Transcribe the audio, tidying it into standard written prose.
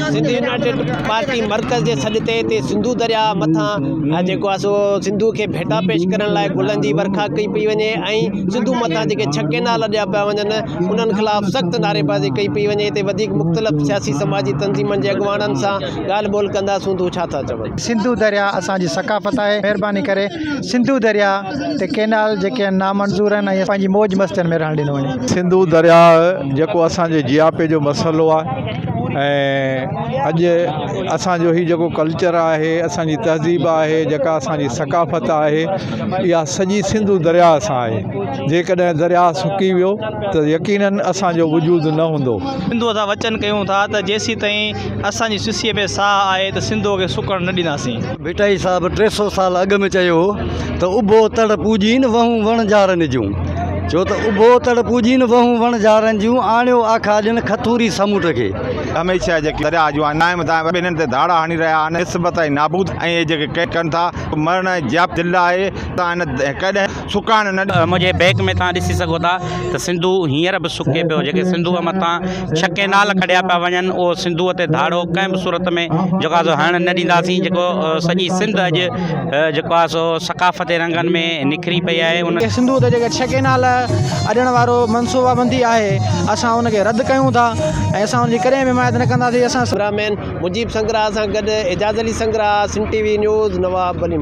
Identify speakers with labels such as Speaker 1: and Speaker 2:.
Speaker 1: Sindh united party مرڪز جي سڏ تي هتي سنڌو درياء مٿان جيڪو آهي سو سنڌو کي ڀيٽا پيش ڪرڻ لاء گلن جي ورکا ڪئي پئي وڃي ۽ سنڌو مٿان جيڪي ڇهه ڪينال اڏيا پيا وڃن انهن خلاف سخت نعريبازي ڪئي پئي وڃي هتي وڌيڪ مختلف سياسي سماجي تنظيمن جي اڳواڻن سان ڳالهه ٻولهه ڪنداسون ته هو ڇا ٿا چون.
Speaker 2: سنڌو درياء اسان جي ثقافت آهي مهرباني ڪري سنڌو درياء تي ڪينال جيڪي آهن نامنظور آهن ۽ پنهنجي موج مستين ۾ رهڻ ڏنو وڃي.
Speaker 3: سنڌو درياء جيڪو اسان جي جياپي جو مسئلو آهي ۽ اڄ اسان جو هي جيڪو ڪلچر آهي اسان جي تهذيب آهي جيڪا اسان جي ثقافت آهي اها سڄي سنڌو درياء سان آهي جيڪڏهن درياء سڪي ويو ته يقينن اسان جو وجود نه هوندو.
Speaker 4: سنڌوء سان وچن ڪيون ٿا ته جيسيتائين اسان جي سسيء ۾ ساهه آهي ته سنڌوء کي سڪڻ نه ڏينداسين.
Speaker 5: ڀٽائي صاحب 300 سال اڳ ۾ چيو هو ته اڀو تڙ پوڄين وهون وڻجارن جون ڇو ته اڀو تڙ پوڄين وهون وڻجارن جون آڻيو آکا ڏين کٿوري سمنڊ کي.
Speaker 6: هميشه جيڪي درياء جون آهن دائم دائم انهن تي ڌاڙا هڻي رهيا آهن نسبت ۽ نابود ۽ اهي جيڪي ڪن ٿا مرڻ ۽ جياپي دل آهي ته ان ڪڏهن سڪائڻ نه.
Speaker 7: منهنجي بيڪ ۾ توهان ڏسي سگهو ٿا ته سنڌو هينئر به سڪي پيو جيڪي سنڌوء مٿان ڇهه ڪئنال ڪڍيا پيا وڃن اهو سنڌوء تي ڌاڙو ڪنهن به صورت ۾ جيڪو آهي سو هڻڻ نه ڏينداسين جيڪو سڄي سنڌ اڄ جيڪو آهي سو ثقافتي رنگن ۾ نکري پئي آهي ان.
Speaker 2: سنڌوء تي جيڪي ڇهه ڪئنال اڏڻ وارو منصوبابندي آهي اسان ان کي رد ڪيون ٿا ۽ اسان ان جي ڪڏهن به حمايت نه ڪنداسين اسان.
Speaker 1: ڪئميرا مين مجيب سنگراهه سان گڏ Ejaz Ali Sangrah, Sindh T V news, Nawab Wali.